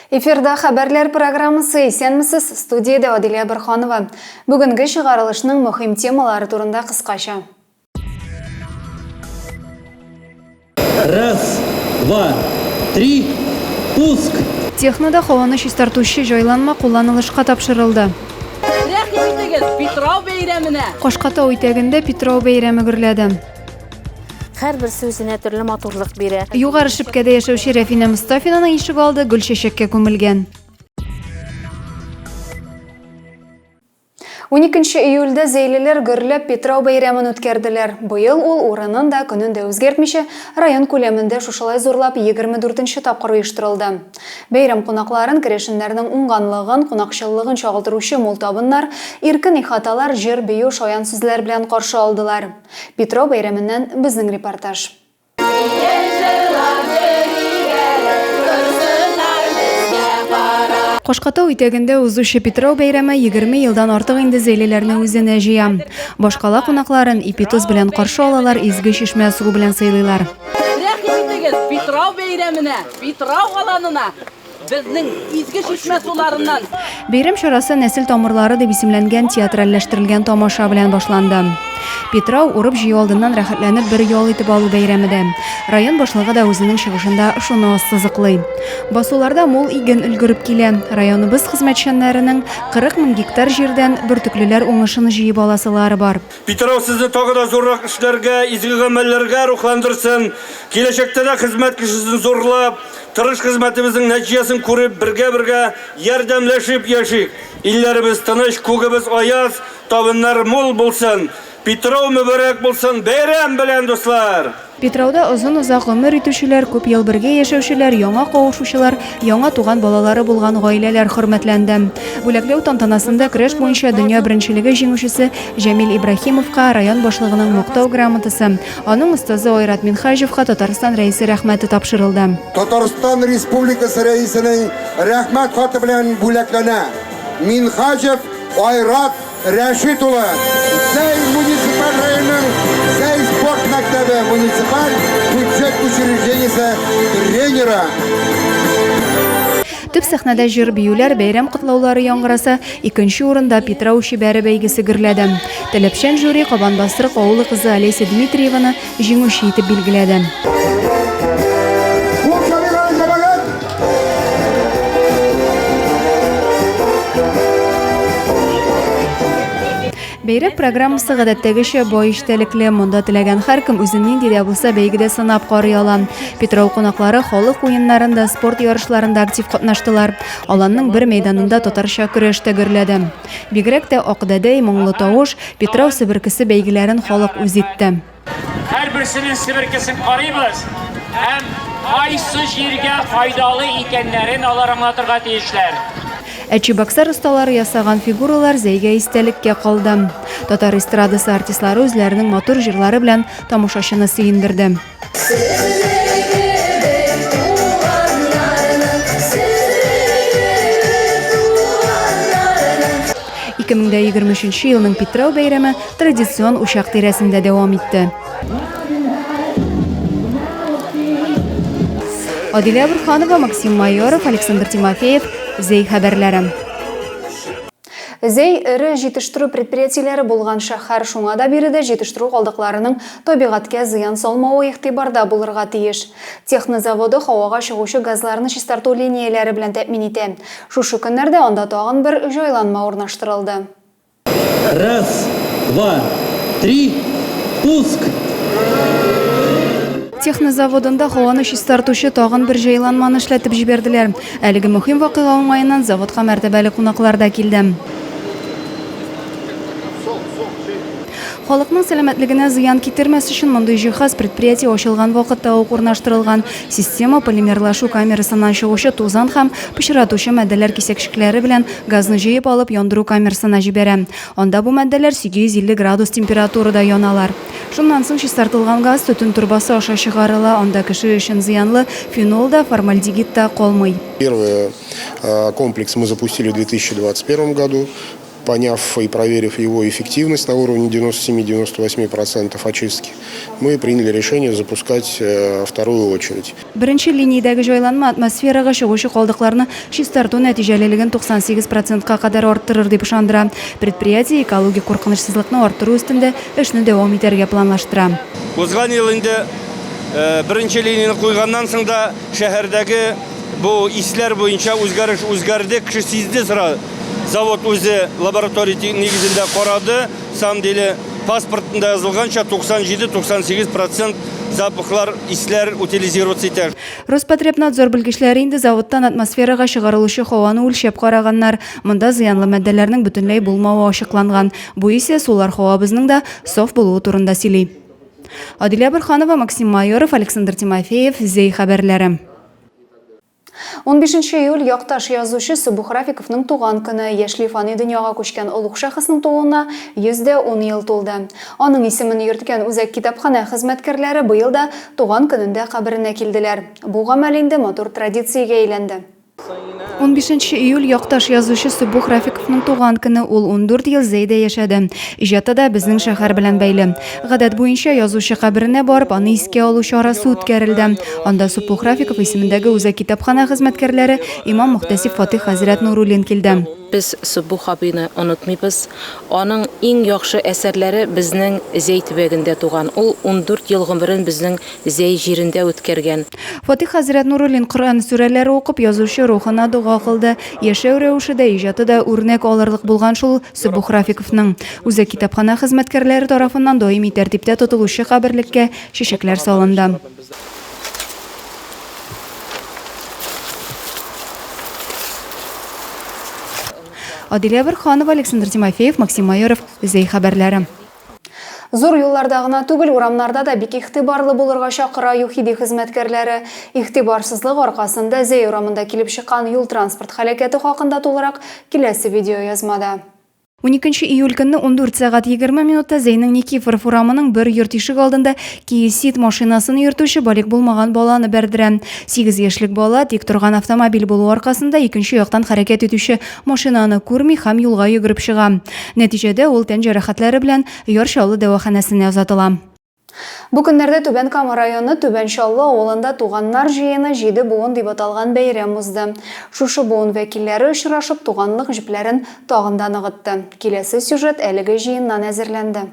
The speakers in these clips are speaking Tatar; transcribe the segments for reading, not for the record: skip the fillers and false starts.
Эфирда хәбәрләр программасы Исәнмесез, студиядә Адилә Борханова. Бүгенге чыгарылышның мөһим темалары турында кыскача. Раз, два, три, пуск! Технода һаваны чистартучы җайланма кулланылышка тапшырылды. Рәхим итегез, Питрау бәйрәменә! Кашкатау итәгендә Питрау бәйрәме гөрләде. Һәрберсе үзенә төрле матурлык бирә. Югары Шепкәдә яшәүче Рәфинә Мостафинаның ишегалды гөл-чәчәккә күмелгән. 12 июльдә зәйлеләр гөрләп Питрау бәйрәмен үткәрделәр. Быел ул урынын да, көнен дә үзгәртмичә, район күләмендә шушылай зурлап 24 нче тапкыр оештырылды. Бәйрәм кунакларын керәшеннәрнең уңганлыгын, кунакчыллыгын чагылдыручы мул табыннар, иркен ихаталар, җыр-бию, шаян сүзләр белән каршы алдылар. Питрау бәйрәменнән безнең репортаж. Кашкатау итәгендә узучы Питрау бәйрәме 20 елдан артык инде зәйлеләрне үзенә җыя. Башкала кунакларын ипи-тоз белән каршы алалар, изге чишмә суы белән сыйлыйлар. Рәхим итегез, Питрау бәйрәменә, Питрау аланына! Безнең изге чишмә суларыннан. Бәйрәм чарасы Нәсел тамырлары дип исемләнгән театральләштерелгән тамаша белән башланды. Питрау, урып-җыю алдыннан рәхәтләнеп бер ял итеп алу бәйрәме дә. Район башлыгы да үзенең чыгышында шуны ассызыклый. Басуларда мул иген өлгереп килә. Районыбыз хезмәтчәннәренең 40 мең гектар җирдән бөртеклеләр уңышын җыеп аласылары бар. Питрау сезне тагы да зуррак эшләргә, изге гамәлләргә рухландырсын. Киләчәктә дә хезмәт кешесен зурлап, тырыш хезмәтебезнең нәтиҗәсен күреп, бергә-бергә ярдәмләшеп яшик. Илләребез тыныч, күгебез аяз, табыннар мул булсын. Питрау мөбарәк булсын! Бәйрәм белән, дуслар! Питрауда озын-озак гомер итүчеләр, күп ел бергә яшәүчеләр, яңа кавышучылар, яңа туган балалары булган гаиләләр хөрмәтләнде. Бүләкләү тантанасында көрәш буенча дөнья беренчелеге җиңүчесе Җәмил Ибраһимовка район башлыгының Мактау грамотасы, аның остазы Айрат Минһаҗевка Татарстан Рәисе Рәхмәте тапшырылды. Татарстан Республикасы Рәисенең Рәхмәт хаты белән бүләкләнә Минһаҗев Айрат Рәшит улы, Зәй муниципаль районының Зәй спорт мәктәбе муниципаль бюджет учреждениесе тренеры. Төп сәхнәдә җыр-биюләр, бәйрәм котлаулары яңгыраса, икенче урында Питрау чибәре бәйгесе гөрләде. Таләпчән жюри Кабанбастрык авылы кызы Олеся Дмитриеваны җиңүче итеп билгеләде. Кул чабыйк әле, җәмәгать! Бәйрәм программасы гадәттәгечә бай эчтәлекле. Монда теләгән һәркем үзен нинди дә булса бәйгедә сынап карый ала. Питрау кунаклары халык уеннарында, спорт ярышларында актив катнаштылар. Аланның бер мәйданында татарча көрәш тә гөрләде. Бигрәк тә Ак дәдәй, Моңлы тавыш, Питрау себеркесе бәйгеләрен халык үз итте. Һәрберсенең себеркесен карыйбыз һәм кайсы җиргә файдалы икәннәрен алар аңлатырга тиешләр. Ә Чебоксар осталары ясаган фигуралар Зәйгә истәлеккә калды. Татар эстрадасы артистлары үзләренең матур җырлары белән тамашачыны сөендерде. 2023 елның Питрау бәйрәме традицион учак тирәсендә дәвам итте. Адилә Бурханова, Максим Майоров, Александр Тимофеев, Зәй хәбәрләре. Зәй эре җитештерү предприятиеләре булган шәһәр, шуңа да биредә җитештерү калдыкларының табигатькә зыян салмавы игътибарда булырга тиеш. Техно заводы һавага чыгучы газларны чистарту линияләре белән тәэмин итә. Шушы көннәрдә анда тагын бер җайланма урнаштырылды. Раз, два, три, пуск! Техно заводында һаваны чистартучы тагын бер җайланманы эшләтеп җибәрделәр. Әлеге мөһим вакыйга уңаеннан заводка мәртәбәле кунаклар да килде. Халыкның сәламәтлегенә зыян китермәс өчен мондый җиһаз предприятие ачылган вакытта ук урнаштырылган. Система полимерлашу камерасыннан чыгучы тузан һәм пычратучы матдәләр кисәкчекләре белән газны җыеп алып яндыру камерасына җибәрә. Анда бу матдәләр 850 градус температурада яналар. Шуннан соң чистартылган газ төтен торбасы аша чыгарыла, анда кеше өчен зыянлы фенол да, формальдегид та калмый. Первый комплекс мы запустили в 2021 году. Поняв и проверив его эффективность на уровне 97-98% очистки, мы приняли решение запускать э, вторую очередь. Беренче линиядәге җайланма атмосферага чыгучы калдыкларны чистарту нәтиҗәлелеген 98 процентка кадәр арттырыр дип ышандыра. Предприятие экологик куркынычсызлыкны арттыру өстендә эшне дәвам итәргә планлаштыра. Узган ел инде э, беренче линияне куйганнан соң да шәһәрдәге бу исләр буенча үзгәреш үзгәрде, кеше сизде сразу. Завод үзе лаборатория нигезендә карады, самом деле паспортында язылганча 97-98 процент запахлар, исләр утилизироваться итә. Роспотребнадзор белгечләре инде заводтан атмосферага чыгарылучы һаваны үлчәп караганнар. Монда зыянлы матдәләрнең бөтенләй булмавы ачыкланган. Бу исә сулар һавабызның да саф булуы турында сөйли. Адилә Борһанова, Максим Майоров, Александр Тимофеев, Зәй хәбәрләре. 15 июль якташ язучы Сөбух Рафиковның туган көне. Яшьли фани дөньяга күчкән олуг шәхеснең тууына 110 ел тулды. Аның исемен йөрткән үзәк китапханә хезмәткәрләре быел да туган көнендә каберенә килделәр. Бу гамәл инде матур традициягә әйләнде. 15 июль якташ язучы Сөбух Рафиковның туган көне. Ул 14 ел Зәйдә яшәде. Иҗаты да безнең шәһәр белән бәйле. Гадәт буенча, язучы каберенә барып, аны искә алу чарасы үткәрелде. Анда Сөбух Рафиков исемендәге үзәк китапханә хезмәткәрләре, имам-мөхтәсиб Фатыйх хәзрәт Нуруллин килде. Без Сөбух абыйны онытмыйбыз. Аның иң яхшы әсәрләре безнең Зәй төбәгендә туган. Ул 14 ел гомерен безнең Зәй җирендә үткәргән. Фатих хәзрәт Нуруллин Коръән сүрәләре укып, язучы рухына дога кылды. Яшәү рәвеше дә, иҗаты да үрнәк алырлык булган шул Сөбух Рафиковның. Үзәк китапханә хезмәткәрләре тарафыннан даими тәртиптә тотылучы каберлеккә чәчәкләр салынды. Адилә Борһанова, Александр Тимофеев, Максим Майоров, Зәй хәбәрләре. Зур юлларда гына түгел, урамнарда да бик игътибарлы булырга чакыра ЮХИДИ хезмәткәрләре. Игътибарсызлык аркасында Зәй урамында килеп чыккан юл-транспорт һәлакәте хакында тулырак киләсе видеоязмада. Уникенче июль көнне 14 сәгать 20 минутта Зәйнең Никифоров урамының бер йорт ишегалдында Kia Ceed машинасын йөртүче балигъ булмаган баланы бәрдерә. Сигез яшьлек бала тик торган автомобиль булу аркасында икенче яктан хәрәкәт итүче машинаны күрми һәм юлга йөгереп чыга. Нәтиҗәдә, ул тән җәрәхәтләре белән Яр Чаллы дәваханәсенә озатыла. Бу көннәрдә Түбән Кама районы Түбән Чаллы авылында Туганнар җыены, җиде буын дип аталган бәйрәм узды. Шушы буын вәкилләре очрашып, туганлык җепләрен тагын да ныгытты. Киләсе сюжет әлеге җыеннан әзерләнде.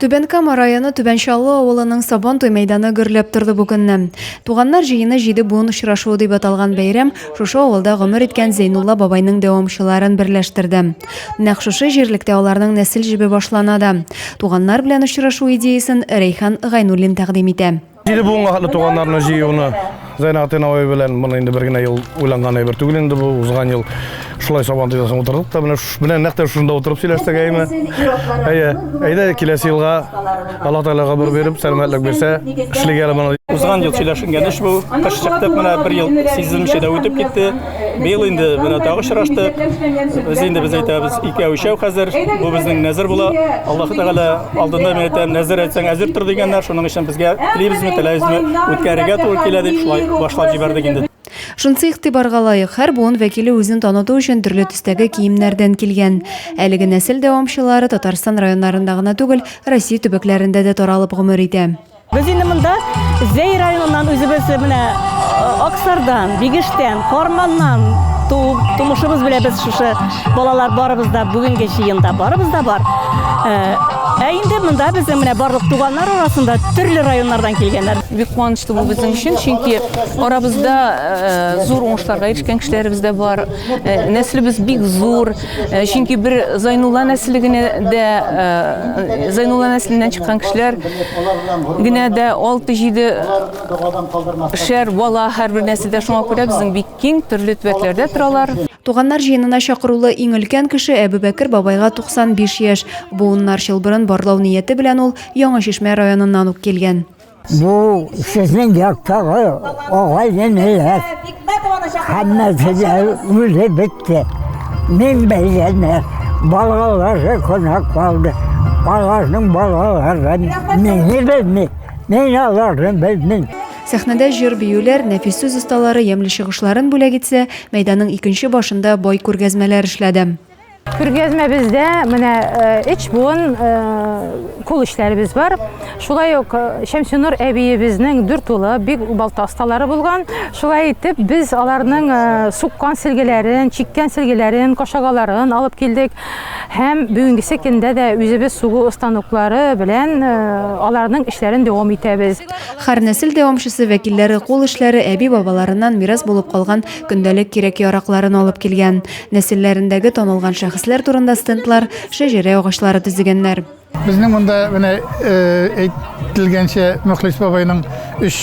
Түбән Кама районы Түбән Чаллы авылының Сабантуй мәйданы гөрләп торды бу көнне. Туганнар җыены җиде буын очрашуы дип аталган бәйрәм шушы авылда гомер иткән Зәйнулла бабайның дәвамчыларын берләштерде. Нәкъ шушы җирлектә аларның нәсел җебе башлана да. Туганнар белән очрашу идеясен Рәйхан Гайнуллин тәкъдим итә. Җиде буынга хәтле туганнарны җыюны Зәйнәгатдин абый белән моны инде бер генә ел уйланган әйбер түгел инде бу. Узган ел шулай Сабан туйдан соң утырдык та, менә менә нәкъ тә шушында утырып сөйләштек әйеме. Әйе, әйдә киләсе елга Алла Тәгалә гомер биреп, сәламәтлек бирсә, эшлик әле моны. Узган ел сөйләшенгән эш бу. Кыш чыктык, менә бер ел сизелмичә дә үтеп китте. Быел инде менә тагы очраштык. Без инде без әйтәбез, икәү өчәү хәзер. Бу безнең нәзер була. Аллаһ Тәгалә алдында мин әйтәм, нәзер әйтсәң әзер тор дигәннәр. Шуның өчен безгә телибезме, теләбезме, үткәрергә туры килә дип шулай башлап җибәрдек инде. Шунысы игътибарга лаек, һәр буын вәкиле үзен таныту өчен төрле төстәге киемнәрдән килгән. Әлеге нәсел дәвамчылары Татарстан районнарында гына түгел, Россия төбәкләрендә дә таралып гомер итә. Без инде монда Зәй районыннан үзебез менә Аксардан, Бигештән, Карманнан туып, тумышыбыз белән без шушы балалар барыбыз да бүгенге җыенда барыбыз да бар. Ә инде монда безнең менә барлык туганнар арасында төрле районнардан килгәннәр. Бик куанычлы бу безнең өчен, чөнки арабызда зур уңышларга ирешкән кешеләребез дә бар. Нәселебез бик зур. Чөнки бер Зайнулла нәселе генә дә, Зайнулла нәселеннән чыккан кешеләр генә дә 6-7 шәр бала һәрбер нәселдә. Шуңа күрә безнең бик киң, төрле төбәкләрдә торалар. Туганнар җыенына чакырулы иң өлкән кеше Әбүбәкер бабайга 95 яшь. Буыннар чылбырын барлау нияте белән ул Яңа Чишмә районыннан ук килгән. Бу сезнең яктагы агай-энеләр һәммәсе дә үлеп бетте. Мин белгәннәр, балалары гына калды. Аларның балалары мине белми, мин аларны белмим. Сәхнәдә җыр-биюләр, нәфис сүз осталары ямьле чыгышларын бүләк итсә, мәйданның икенче башында бай күргәзмәләр эшләде. Күргәзмәбездә менә өч буын кул эшләребез бар. Шулай ук Шәмсинур әбиебезнең дүрт улы бик балта осталары булган. Шулай итеп, без аларның суккан сөлгеләрен, чиккән сөлгеләрен, кашагаларын алып килдек. Һәм бүгенгесе көндә дә үзебез сугу станоклары белән аларның эшләрен дәвам итәбез. Һәр нәсел дәвамчысы вәкилләре кул эшләре әби-бабаларыннан мирас булып калган көндәлек кирәк-яракларын алып килгән. Нәселләрендәге танылган шәхесләр турында стендлар, шәҗәрә агачлары төзегәннәр. Безнең монда менә әйтелгәнчә Мөхлис бабайның өч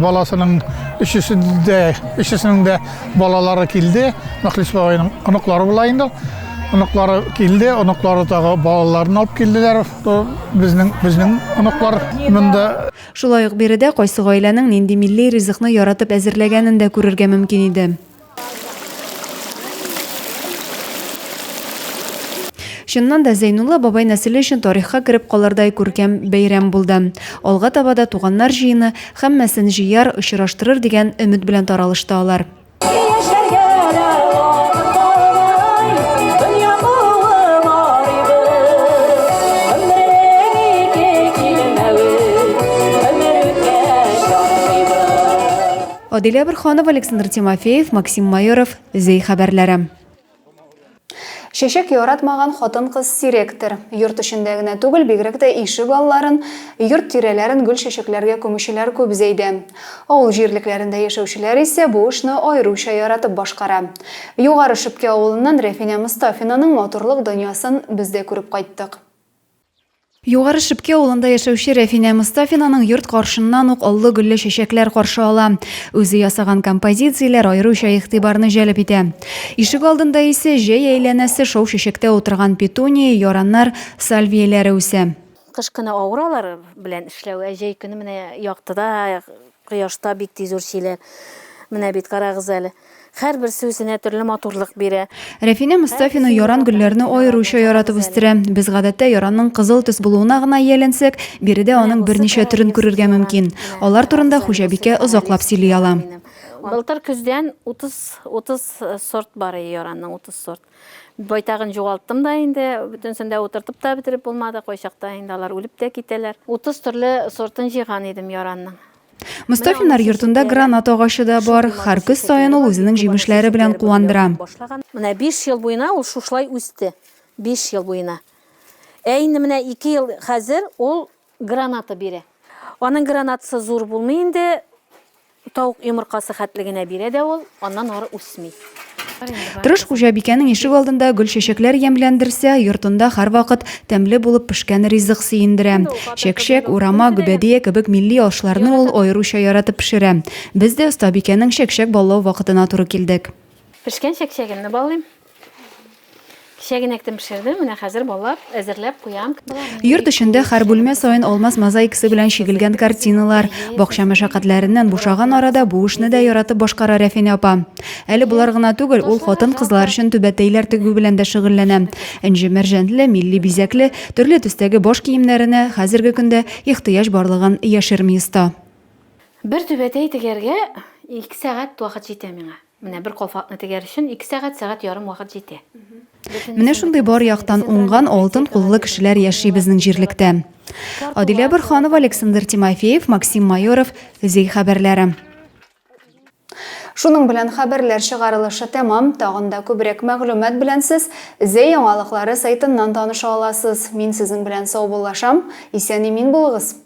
баласының өчесе дә, өчесенең дә балалары килде. Мөхлис бабайның оныклары була инде. Оныклары килде, оныклары тагы балаларын алып килделәр. Безнең безнең оныклар монда. Шулай ук биредә кайсы гаиләнең нинди милли ризыкны яратып әзерләгәнен дә күрергә мөмкин иде. Чыннан да, Зәйнулла бабай нәселе өчен тарихка кереп калырдай күркәм бәйрәм булды. Алга таба да туганнар җыены һәммәсен җыяр, очраштырыр дигән өмет белән таралышты алар. Адилә Борһанова, Александр Тимофеев, Максим Майоров, Зәй хәбәрләре. Чәчәк яратмаган хатын-кыз сирәктер. Йорт эчендә генә түгел, бигрәк тә ишек алларын, йорт тирәләрен гөл-чәчәкләргә күмүчеләр күп Зәйдә. Авыл җирлекләрендә яшәүчеләр исә бу эшне аеруча яратып башкара. Югары Шепкә авылыннан Рәфинә Мостафинаның матурлык дөньясын без дә күреп кайттык. Югары Шепкә авылында яшәүче Рәфинә Мостафинаның йорт каршыннан ук аллы-гөлле чәчәкләр каршы ала. Үзе ясаган композицияләр аеруча игътибарны җәлеп итә. Ишек алдында исә җәй әйләнәсе шау чәчәктә утырган петуния, яраннар, сальвияләре үсә. Кыш көне авыр алар белән эшләү, ә җәй көне менә яктыда, кояшта бик тиз үрчиләр. Менә бит, карагыз әле. Һәрберсе үзенә төрле матурлык бирә. Рәфинә Мостафина яран гөлләрне аеруча яратып үстерә. Без гадәттә яранның кызыл төс булуына гына ияләнсәк, биредә аның берничә төрен күрергә мөмкин. Алар турында хуҗабикә озаклап сөйли ала. Былтыр көздән 30, 30 сорт бар иде яранның, 30 сорт. Байтагын югалттым да инде, бөтенесен дә утыртып та бетереп булмады, кайчакта инде алар үлеп тә китәләр. 30 төрле сортын җыйган идем яранның. Мостафиннар йортында гранат агачы да бар. Һәр көз саен ул үзенең җимешләре белән куандыра. Менә биш ел буена ул шушылай үсте. Биш ел буена. Ә инде менә ике ел хәзер ул граната бирә. Аның гранатасы зур булмый инде, Тавык йомыркасы хәтле генә бирә дә ул, аннан ары үсми. Тырыш хуҗабикәнең ишек алдында гөл-чәчәкләр ямьләндерсә, йортында һәрвакыт тәмле булып пешкән ризык сөендерә. Чәкчәк, урама, гөбәдия кебек милли ашларны ул аеруча яратып пешерә. Без дә остабикәнең чәкчәк баллау вакытына туры килдек. Пешкән чәкчәгемне баллыйм. Кичә генә кем пешерде, менә хәзер баллап, әзерләп куям. Йорт эчендә һәр бүлмә саен алмаз мозаикасы белән чигелгән картиналар. Бакча мәшәкатьләреннән бушаган арада бу эшне дә яратып башкара Рәфинә апа. Әле болар гына түгел, ул хатын-кызлар өчен түбәтәйләр тегү белән дә шөгыльләнә. Энҗе-мәрҗәнле, милли бизәкле, төрле төстәге баш киемнәренә хәзерге көндә ихтыяҗ барлыгын яшерми оста. Бер түбәтәй тегәргә ике сәгать вакыт җитә миңа. Менә бер калфакны тегәр өчен ике сәгать, сәгать ярым вакыт җитә. Менә шундый бар яктан уңган, алтын куллы кешеләр яши безнең җирлектә. Адилә Борһанова, Александр Тимофеев, Максим Майоров, Зәй хәбәрләре. Шуның белән хәбәрләр чыгарылышы тәмам. Тагын да күбрәк мәгълүмат белән сез Зәй яңалыклары сайтыннан таныша аласыз. Мин сезнең белән саубуллашам. Исән-имин булыгыз!